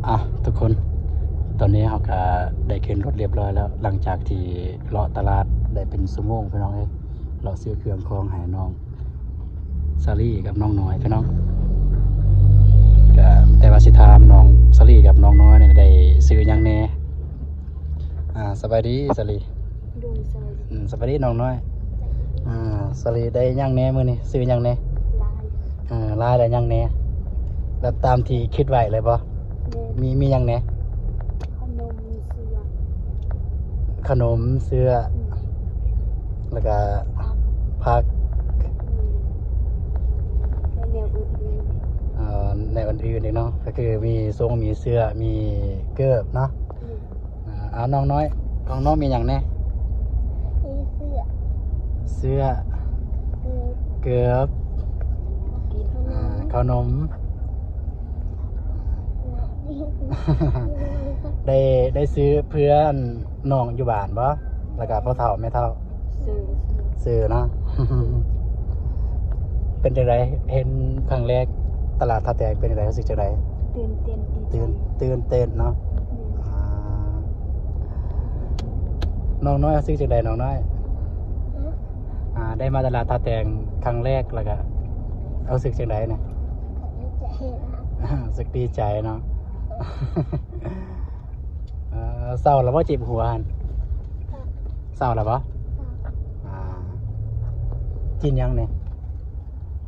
ອ່ະ ທຸກຄົນ ຕອນນີ້ເຮົາກະໄດ້ຂຶ້ນລົດຮຽບຮ້ອຍແລ້ວ ຫຼັງຈາກທີ່ເລາະຕະຫຼາດໄດ້ເປັນຊົ່ວໂມງ ພີ່ນ້ອງເອີຍ ເລາະຊື້ເຄື່ອງຂອງໃຫ້ນ້ອງສາລີກັບນ້ອງນ້ອຍ ພີ່ນ້ອງ. ກະແຕ່ວ່າຊິຖາມນ້ອງສາລີກັບນ້ອງນ້ອຍນີ້ໄດ້ຊື້ຫຍັງແດ່. ອ່າ ສະບາຍດີສາລີ. ໂດຍ ສະບາຍດີ. ອືມ ສະບາຍດີນ້ອງນ້ອຍ. ອ່າ ສາລີໄດ້ຫຍັງແດ່ມື້ນີ້? ຊື້ຫຍັງແດ່? ຫຼາຍ. ເອີ ຫຼາຍແລ້ວຫຍັງແດ່? ແບບຕາມທີ່ຄິດໄວ້ເລີຍບໍ່? ແມ່ນ. ມີ ມີຫຍັງແດ່? ຂະໜົມ ເສື້ອ ຂະໜົມ ເສື້ອ ອືມ ແລ້ວກະຜັກ ແມ່ນ ແລະ ແນວອື່ນໆ ເອີ ແນວອື່ນໆອີກເນາະ ກໍຄືມີຊົງ ມີເສື້ອ ມີເກີບເນາະ. ອືມ ອ່າ ເອົາ ນ້ອງນ້ອຍ ຂອງນ້ອງມີຫຍັງແດ່? ມີເສື້ອ ເສື້ອ ເກີບ ເກີບ ຂະໜົມ ອ່າ ຂະໜົມ ໄດ້ ໄດ້ຊື້ເພື່ອນ້ອງຢູ່ບ້ານບໍ່? ແລ້ວກໍພໍ່ເຖົ້າແມ່ເຖົ້າ ຊື້ ຊື້ເນາະ. ເປັນຈັ່ງໃດ ເຫັນຄັ້ງແລກຕະຫຼາດທ່າແຕງ ເປັນຈັ່ງໃດ ຮູ້ສຶກຈັ່ງໃດ? ຕື່ນເຕັ້ນ ດີໃຈ ຕື່ນ ຕື່ນເຕັ້ນເນາະ. ອືມ ອ່າ ນ້ອງນ້ອຍ ຮູ້ສຶກຈັ່ງໃດນ້ອງນ້ອຍ? ຮະ? ອ່າ ໄດ້ມາຕະຫຼາດທ່າແຕງຄັ້ງແລກ ແລ້ວກະຮູ້ສຶກຈັ່ງໃດນະ? ກໍດີໃຈນະ ຮູ້ສຶກດີໃຈເນາະ. ເອີ ເຊົາແລ້ວບໍ່ ເຈັບຫົວຫັ້ນ? ເຊົາແລ້ວບໍ່? ອ່າ ກິນຫຍັງນີ້?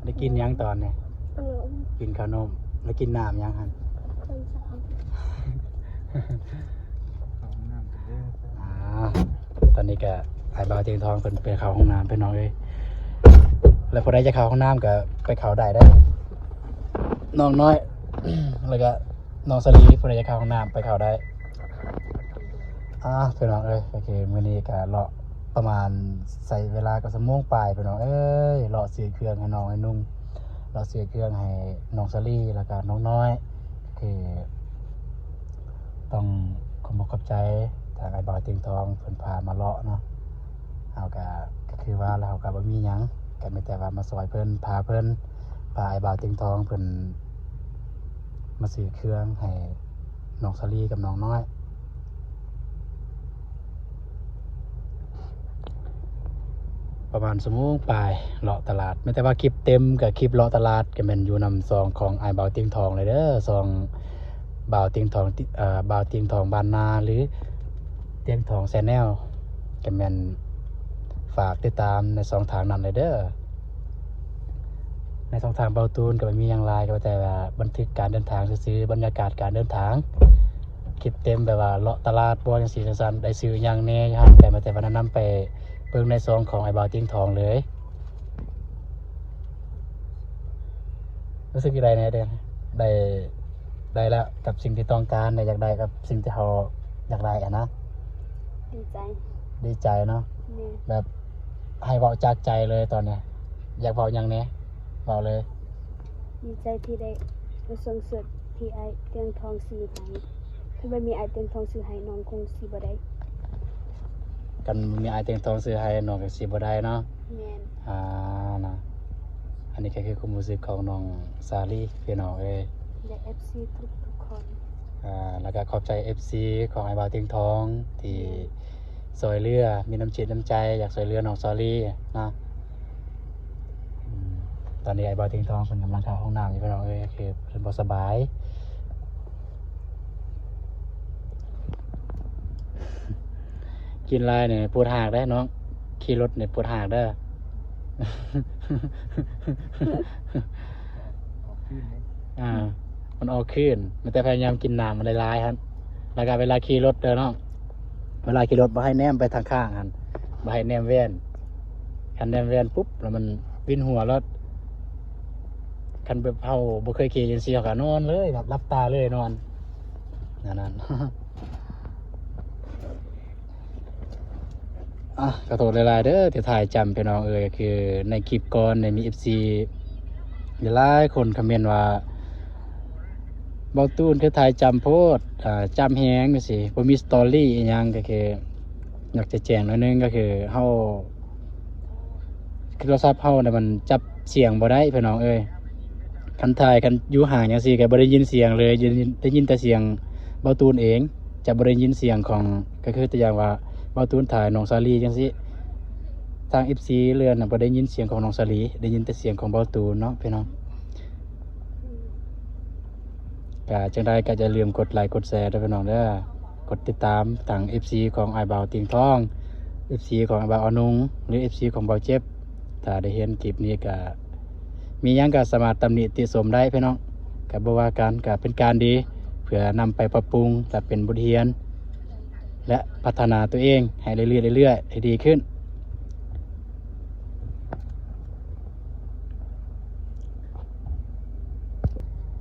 ໄດ້ກິນຫຍັງຕອນນີ້? ຂະໜົມ ກິນຂະໜົມ. ແລ້ວກິນນ້ຳຫຍັງຫັ້ນ? ເຂົ້າຫ້ອງນ້ຳກັນເດີ. ອ່າ ຕອນນີ້ກະອ້າຍບ່າວຕຽງທອງເພິ່ນໄປເຂົ້າຫ້ອງນ້ຳ ພີ່ນ້ອງເອີຍ. ແລ້ວຜູ້ໃດຈະເຂົ້າຫ້ອງນ້ຳກະໄປເຂົ້າໄດ້ເດີ ນ້ອງນ້ອຍ ແລ້ວກະ ນ້ອງສາລີ ຜູ້ໃດຈະເຂົ້າຫ້ອງນ້ຳໄປເຂົ້າໄດ້. ອ່າ ພີ່ນ້ອງເອີຍ ໂອເຄ ມື້ນີ້ກະເລາະປະມານ ໃຊ້ເວລາກໍຊົ່ວໂມງປາຍ ພີ່ນ້ອງເອີຍ ເລາະຊື້ເຄື່ອງໃຫ້ນ້ອງໃຫ້ນຸ່ງ ເລາະຊື້ເຄື່ອງໃຫ້ນ້ອງສາລີ ແລ້ວກະນ້ອງນ້ອຍ. ໂອເຄ ຕ້ອງຂອບອົກຂອບໃຈທາງອ້າຍບ່າວຕຽງທອງ ເພິ່ນພາມາເລາະເນາະ. ເຮົາກະ ກໍຄືວ່າລະ ເຮົາກະບໍ່ມີຫຍັງ ກະມີແຕ່ວ່າມາຊ່ອຍເພິ່ນ ພາເພິ່ນ ພາອ້າຍບ່າວຕຽງທອງເພິ່ນມາຊື້ເຄື່ອງໃຫ້ນ້ອງສາລີກັບນ້ອງນ້ອຍ ປະມານຊົ່ວໂມງປາຍເລາະຕະຫຼາດ. ແມ່ນແຕ່ວ່າຄລິບເຕັມກັບຄລິບເລາະຕະຫຼາດ ກະແມ່ນຢູ່ນຳຊ່ອງຂອງອ້າຍບ່າວຕຽງທອງເລີຍເດີ ຊ່ອງບ່າວຕຽງທອງ ເອີ ບ່າວຕຽງທອງບ້ານນາ ຫຼື ຕຽງທອງແຊນແນວ ກະແມ່ນຝາກຕິດຕາມໃນຊ່ອງທາງນັ້ນເລີຍເດີ. ໃນຊ່ອງທາງເບົາຕູນກະບໍ່ມີຫຍັງຫຼາຍ ກະແຕ່ວ່າບັນທຶກການເດີນທາງຊື່ໆ ບັນຍາກາດການເດີນທາງ ຄລິບເຕັມແບບວ່າເລາະຕະຫຼາດບໍ່ ຈັ່ງຊີ້ຈັ່ງຊັ້ນ ໄດ້ຊື້ຫຍັງແດ່ຢູ່ຫັ້ນ ກະແມ່ນແຕ່ວ່າແນະນຳໄປເບິ່ງໃນຊ່ອງຂອງອ້າຍບ່າວຕຽງທອງເລີຍ. ຮູ້ສຶກຈັ່ງໃດແດ່ເດ? ໄດ້ ໄດ້ແລ້ວກັບສິ່ງທີ່ຕ້ອງການ ໄດ້ ຢາກໄດ້ກັບສິ່ງທີ່ເຮົາຢາກໄດ້ຫັ້ນນະ. ດີໃຈ ດີໃຈເນາະ. ແມ່ນ ແບບໃຫ້ເວົ້າຈາກໃຈເລີຍຕອນນີ້ ຢາກເວົ້າຫຍັງແດ່ ເວົ້າເລີຍ. ດີໃຈທີ່ໄດ້ ກະຊ່ວງເສີດທີ່ອ້າຍຕຽງທອງຊື້ໃຫ້ ຄັນບໍ່ມີອ້າຍຕຽງທອງຊື້ໃຫ້ ນ້ອງຄົງຊິບໍ່ໄດ້ ຄັນບໍ່ມີອ້າຍຕຽງທອງຊື້ໃຫ້ ນ້ອງກໍຊິບໍ່ໄດ້ເນາະ. ແມ່ນ ອ່າ ນະ ອັນນີ້ກໍຄືຄວາມຮູ້ສຶກຂອງນ້ອງສາລີ ພີ່ນ້ອງເອີຍ ແລະ ເອັຟຊີທຸກໆຄົນ. ອ່າ ແລ້ວກໍຂອບໃຈເອັຟຊີຂອງອ້າຍບ່າວຕຽງທອງທີ່ ແມ່ນ ຊ່ອຍເຫຼືອ ມີນ້ຳຈິດນ້ຳໃຈ ຢາກຊ່ອຍເຫຼືອນ້ອງສາລີເນາະ. ອືມ ຕອນນີ້ອ້າຍບ່າວຕຽງທອງເພິ່ນກຳລັງເຂົ້າຫ້ອງນ້ຳຢູ່ ພີ່ນ້ອງເອີຍ ຄືເພິ່ນບໍ່ສະບາຍ. ກິນຫຼາຍນີ້ປວດຫາກເດ້ນ້ອງ ຂີ່ລົດນີ້ປວດຫາກເດີ. ອອກຄືນເດ້ ອ່າ ມັນອອກຄືນ ມີແຕ່ພະຍາຍາມກິນນ້ຳມັນຫຼາຍໆຫັ້ນ. ແລ້ວກະເວລາຂີ່ລົດເດີນ້ອງ ເວລາຂີ່ລົດບໍ່ໃຫ້ແນມໄປທາງຂ້າງຫັ້ນ ບໍ່ໃຫ້ແນມແວ່ນ ຄັນແນມແວ່ນປຸບແລ້ວມັນວິນຫົວໂລດ. ຄັນແບບເຮົາບໍ່ເຄີຍຂີ່ຈັ່ງຊີ້ ເຮົາກະນອນເລີຍ ແບບຫຼັບຕາເລີຍນອນ ແນວນັ້ນ. ອ່ະ ຂໍໂທດຫຼາຍໆເດີທີ່ຖ່າຍຈ້ຳ ພີ່ນ້ອງເອີຍ. ຄືໃນຄລິບກ່ອນໄດ້ມີເອັຟຊີຫຼາຍໆຄົນຄອມເມັນວ່າ ເບົາຕູນຄືຖ່າຍຈ້ຳໂພດ ອ່າ ຈ້ຳແຮງຈັ່ງຊີ້ ບໍ່ມີສະຕໍຣີອີ່ຫຍັງ. ກໍຄືຢາກຈະແຈ້ງໜ້ອຍໜຶ່ງ ກໍຄືເຮົາ ຄືໂທລະສັບເຮົານະ ມັນຈັບສຽງບໍ່ໄດ້ ພີ່ນ້ອງເອີຍ. ຄັນຖ່າຍ ຄັນຢູ່ຫ່າງຈັ່ງຊີ້ກໍບໍ່ໄດ້ຍິນສຽງເລີຍ ໄດ້ຍິນ ໄດ້ຍິນແຕ່ສຽງເບົາຕູນເອງ ຈະບໍ່ໄດ້ຍິນສຽງຂອງ ກໍຄືຕົວຢ່າງວ່າເບົາຕູນຖ່າຍນ້ອງສາລີຈັ່ງຊີ້ ທາງເອັຟຊີເລື່ອນນະ ບໍ່ໄດ້ຍິນສຽງຂອງນ້ອງສາລີ ໄດ້ຍິນແຕ່ສຽງຂອງເບົາຕູນເນາະພີ່ນ້ອງ. ກະຈັ່ງໃດກໍຢ່າລືມກົດໄລກົດແຊເດີພີ່ນ້ອງເດີ ກົດຕິດຕາມທາງເອັຟຊີຂອງອ້າຍບ່າວຕິງທອງ ເອັຟຊີຂອງອ້າຍບ່າວອານຸງ ຫຼື ເອັຟຊີຂອງບ່າວເຈັບ. ຖ້າໄດ້ເຫັນຄລິບນີ້ກໍມີຫຍັງກໍສາມາດຕຳໜິຕິຊົມໄດ້ພີ່ນ້ອງ ກໍບໍ່ວ່າກັນ ກໍເປັນການດີ ເພື່ອນຳໄປປັບປຸງ ແລະ ເປັນບົດຮຽນ ແລະ ພັດທະນາຕົວເອງໃຫ້ເລື້ອຍໆ ເລື້ອຍໆ ໃຫ້ດີຂຶ້ນ.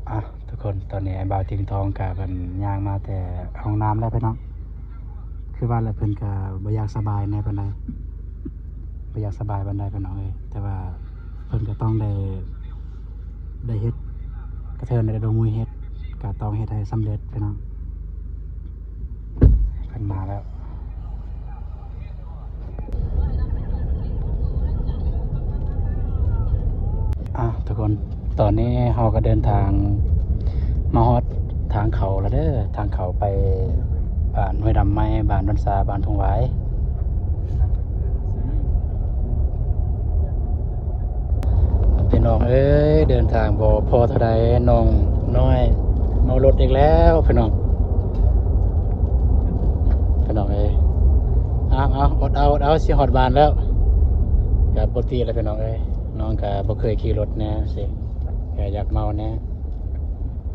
ອ່ະ ທຸກຄົນ ຕອນນີ້ອ້າຍບ່າວຕິງທອງກະເພິ່ນຍ່າງມາແຕ່ຫ້ອງນ້ຳແລ້ວພີ່ນ້ອງ ຄືວ່າແຫຼະ ເພິ່ນກະບໍ່ຢາກສະບາຍແດ່ປານໃດ ບໍ່ຢາກສະບາຍປານໃດພີ່ນ້ອງເອີຍ ແຕ່ວ່າເພິ່ນກະຕ້ອງໄດ້ ໄດ້ເຮັດ ກະເທີນໄດ້ລົງມືເຮັດ ກະຕ້ອງເຮັດໃຫ້ສຳເລັດພີ່ນ້ອງ. ເພິ່ນມາແລ້ວ ອ່ະ ທຸກຄົນ ຕອນນີ້ເຮົາກໍເດີນທາງມາຮອດທາງເຂົ້າແລ້ວເດີ ທາງເຂົ້າໄປບ້ານຫ້ວຍດຳໃໝ່ ບ້ານດອນຊາ ບ້ານທົ່ງຫວາຍ. ພີ່ນ້ອງເອີຍ ເດີນທາງບໍ່ພໍເທົ່າໃດ ນ້ອງນ້ອຍເມົາລົດອີກແລ້ວພີ່ນ້ອງ ພີ່ນ້ອງເອີຍ. ເອົາໆ ອົດເອົາ ອົດເອົາ ຊິຮອດບ້ານແລ້ວ ກະປົກກະຕິແຫຼະພີ່ນ້ອງເອີຍ ນ້ອງກະບໍ່ເຄີຍຂີ່ລົດແນ່ຊີ້ ກະຢາກເມົາແນ່.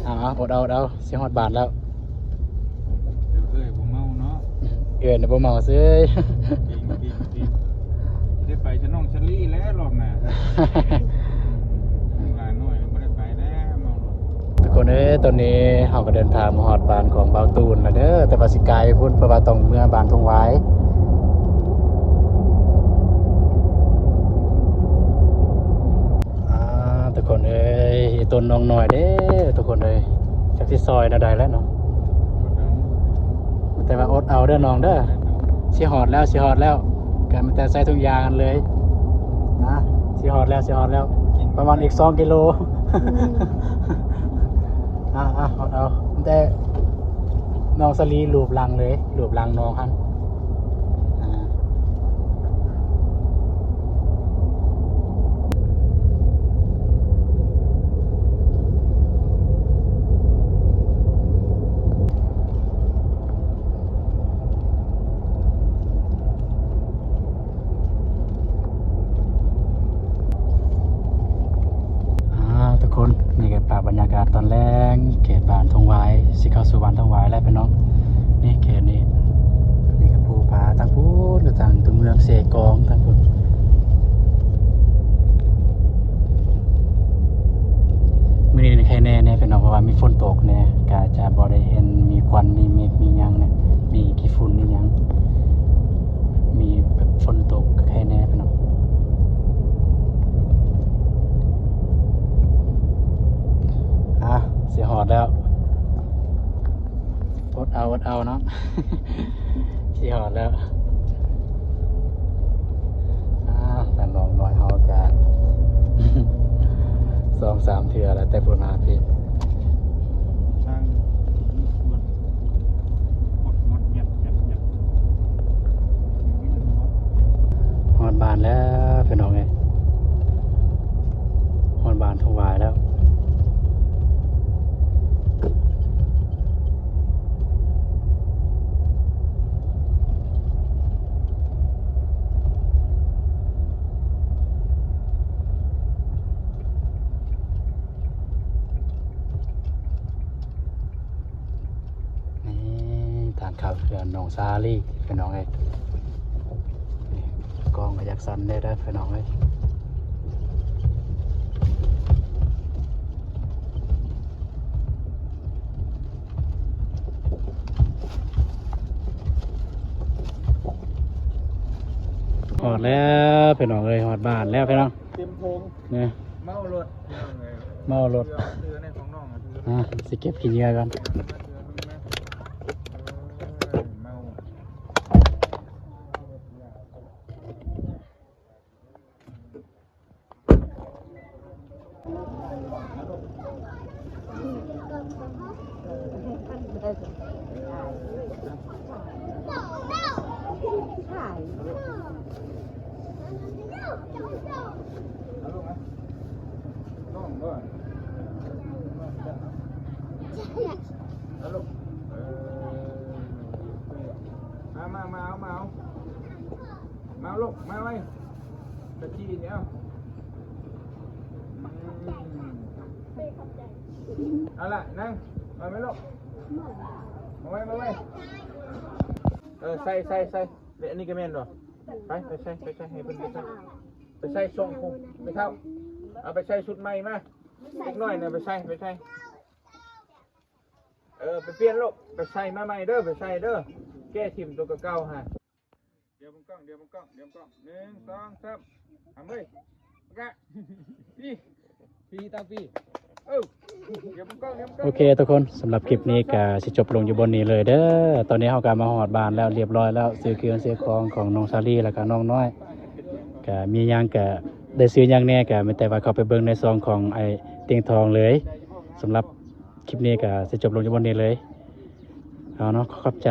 ເອົາໆ ອົດເອົາ ອົດເອົາ ຊິຮອດບ້ານແລ້ວ. ເອື້ອຍບໍ່ເມົາເນາະ ເອື້ອຍນະບໍ່ເມົາເຊີຍ. ເກັ່ງໆໆ ໄດ້ໄປຊະນ້ອງຊະລີແລ້ວລອບໜ້າ ຫຼາຍໜ້ອຍບໍ່ໄດ້ໄປແລ້ວ ເມົາລົດ. ທຸກຄົນເອີຍ ຕອນນີ້ເຮົາກໍເດີນທາງມາຮອດບ້ານຂອງບ່າວຕູນແລ້ວເດີ ແຕ່ວ່າຊິໄກພຸ້ນ ເພາະວ່າຕ້ອງເມືອບ້ານທົ່ງຫວາຍ. ອ່າ ທຸກຄົນເອີຍ ອີ່ຕົນນ້ອງນ້ອຍເດ້ ທຸກຄົນເອີຍ ຈັກຊິຊ່ອຍແນວໃດແລ້ວເນາະ ແຕ່ວ່າອົດເອົາເດີນ້ອງເດີ ຊິຮອດແລ້ວ ຊິຮອດແລ້ວ ກະມີແຕ່ໃສ່ຖົງຢາງຫັ້ນເລີຍນະ ຊິຮອດແລ້ວ ຊິຮອດແລ້ວ ປະມານອີກສອງກິໂລ. ອ່າໆ ອົດເອົາ ແຕ່ນ້ອງສາລີລູບຫຼັງເລີຍ ລູບຫຼັງນ້ອງຫັ້ນ. ອ່າ ອ່າ ທຸກຄົນ ນີ້ກໍພາບບັນຍາກາດຕອນແລງ ເຂດບ້ານທົ່ງຫວາຍ ຊິເຂົ້າສູ່ບ້ານທົ່ງຫວາຍແລ້ວພີ່ນ້ອງ. ນີ້ເຂດນີ້ ນີ້ກໍພູຜາທາງພຸ້ນ ກໍທາງຕົວເມືອງເຊກອງທາງພຸ້ນ. ມື້ນີ້ໄຄແນ່ແນ່ພີ່ນ້ອງ ເພາະວ່າມີຝົນຕົກແນ່ ກະຈະບໍ່ໄດ້ເຫັນມີຄວັນ ມີເມກ ມີຫຍັງນະ ມີຂີ້ຝຸ່ນ ມີຫຍັງ ມີແບບຝົນຕົກ ກະໄຄແນ່ພີ່ນ້ອງ. ອ່າ ຊິຮອດແລ້ວ ອົດເອົາ ອົດເອົາເນາະ ຊິຮອດແລ້ວ. ອ່າ ທາງນ້ອງນ້ອຍເຮົາກະ ສອງສາມເທື່ອແລ້ວ ແຕ່ພຸ້ນມາພີ້ ທາງ ຮອດບ້ານແລ້ວພີ່ນ້ອງເອີຍ ຮອດບ້ານທົ່ງຫວາຍແລ້ວ. ນີ້ທາງເຂົ້າເຮືອນນ້ອງສາລີພີ່ນ້ອງເອີຍ ນີ້ກ້ອງກໍຢາກສັ່ນແດ່ເດີພີ່ນ້ອງເອີຍ. ຮອດແລ້ວພີ່ນ້ອງເອີຍ ຮອດບ້ານແລ້ວພີ່ນ້ອງ ເຕັມຖົງ ນີ້ ເມົາລົດພີ່ນ້ອງເອີຍ ເມົາລົດ ເຮືອ ເຮືອໃນຂອງນ້ອງ ອ່າ ຊິເກັບຂີ້ເຫຍື້ອກ່ອນ ເອີ ເມົາ. ຮ ມາ ມາ ມາເອົາ ມາເອົາ ມາລູກ ມາໄວ ຕະກີ້ນີ້ເອົາ ອືມ ເອົາລະ ນັ່ງ ມາໄວລູກ ມາໄວ ມາໄວ ເອີ ໃສ່ ໃສ່ ໃສ່ ເດ ອັນນີ້ກໍແມ່ນບໍ່? ໄປ ໄປໃສ່ ໄປໃສ່ ໃຫ້ເພິ່ນໄປໃສ່ ໄປໃສ່ຊ່ອງພຸ້ນ ແມ່ເຖົ້າ ເອົາໄປໃສ່ຊຸດໃໝ່ມາ ເດັກນ້ອຍນະ ໄປໃສ່ ໄປໃສ່ ເອີ ໄປປ່ຽນລູກ ໄປໃສ່ມາໃໝ່ເດີ ໄປໃສ່ເດີ ແກະຖິ້ມໂຕເກົ່າໆຫັ້ນ ດຽວເບິ່ງກ້ອງ ດຽວເບິ່ງກ້ອງ ດຽວເບິ່ງກ້ອງ ໜຶ່ງ ສອງ ສາມ ທຳເລີຍ ກະ ປີ ປີຕາມປີ ເອີ ດຽວເບິ່ງກ້ອງ ດຽວເບິ່ງກ້ອງ ໂອເຄທຸກຄົນ ສຳລັບຄລິບນີ້ກະຊິຈົບລົງຢູ່ບ່ອນນີ້ເລີຍເດີ ຕອນນີ້ເຮົາກະມາຮອດບ້ານແລ້ວ ລຽບຮ້ອຍແລ້ວ ຊື້ເຄື່ອງຊື້ຂອງຂອງນ້ອງສາລີ ແລ້ວກະນ້ອງນ້ອຍ ກະມີຫຍັງກະໄດ້ຊື້ຫຍັງແດ່ ກະມີແຕ່ວ່າເຂົ້າໄປເບິ່ງໃນຊ່ອງຂອງອ້າຍຕຽງທອງເລີຍ ສຳລັບຄລິບນີ້ກະຊິຈົບລົງຢູ່ບ່ອນນີ້ເລີຍ ເອົາເນາະ ຂອບໃຈ.